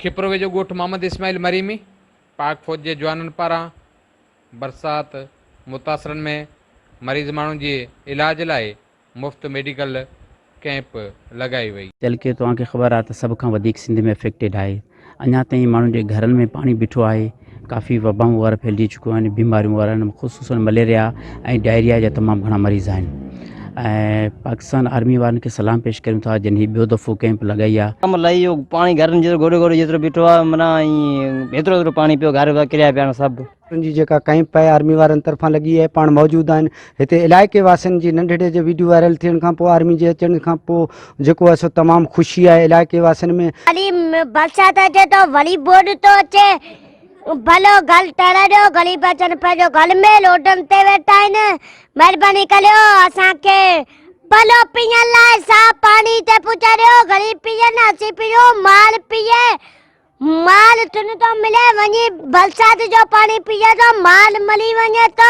کپرو ويجهو ڳوٺ محمد اسماعيل مري ۾ پاڪ فوج جي جوانن پاران برسات متاثرن ۾ مريض ماڻهن جي علاج لاء مفت ميڊيڪل ڪئمپ لڳائي وئي. تعلقي توهان کي خبر آهي ته سڀ کان وڌيڪ سنڌ ۾ افيڪٽيڊ آهي اڃا تائين ماڻهن جي گهرن ۾ پاڻي بيٺو آهي ڪافي وبائون وغيره ڦهلجي چڪيون آهن بيماريون وغيره آهن خصوصن مليريا ۽ ڊائريا جا تمام گهڻا مريض آهن ۽ پاڪستان آرمي وارن کي سلام پيش ڪريون ٿا جن هي ٻيو دفعو ڪئمپ لڳائي آهي. ڪم لهي ويو پاڻي گهرن جيترو گوڏي گوڏي جيترو بيٺو آهي معنيٰ ائين ايترو ايترو پاڻي پيو گهر ڪريا پيا آهن سڀ. ان جي جيڪا ڪئمپ آهي آرمي وارن طرفان لڳي آهي پاڻ موجود آهن هتي علائقي واسين جي ننڍڙي جي ويڊيو وائرل ٿيڻ کان پوء آرمي جي اچڻ کان پوء جيڪو آهي سو تمام خوشي آهي علائقي واسين ۾. وري برسات اچي ٿو وري ٻوڏ ٿو اچي ڀلو گل ٽهڙ ڏيو غريب اچن پنهنجو گل ۾ روڊن تي ويٺا آهن مهرباني ڪريو اسان کي ڀلو پيئڻ لاء صاف پاڻي ته پهچائي ڏيو غريب پيئن اسين پيئون مال پيئي مال تن ٿو ملي وڃي برسات جو پاڻي پيئي ٿو مال مري وڃي ٿو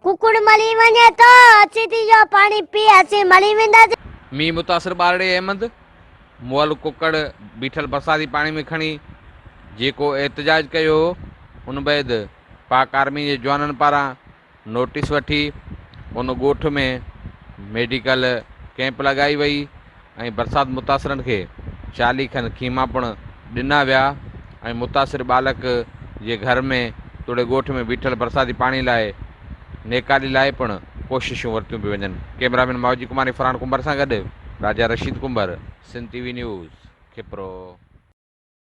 ڪڪڙ مري وڃي ٿو اسين ٿي جو پاڻي پي اسين مري وينداسين. مينهن متاثر ٻارڙي احمد مئل ڪڪڙ بيٺل برساتي پاڻي ۾ کڻي جيڪو احتجاج ڪيو هو ان بعد پاڪ آرمي جي جوانن پاران نوٽيس وٺي ان ڳوٺ ۾ ميڊيڪل ڪئمپ لڳائي وئي ۽ برسات متاثرن کي 40 کن خيما پڻ ڏنا ويا ۽ متاثر ٻالڪ جي گهر ۾ توڙي ڳوٺ ۾ بيٺل برساتي پاڻي لاء نيڪالي لاء پڻ ڪوششون ورتيون پيون وڃن. ڪئميرا مين ماوجي ڪمار ۽ فرحان ڪنڀر سان گڏ Raja Rasheed Kumbhar, Sindh T V news, Khipro.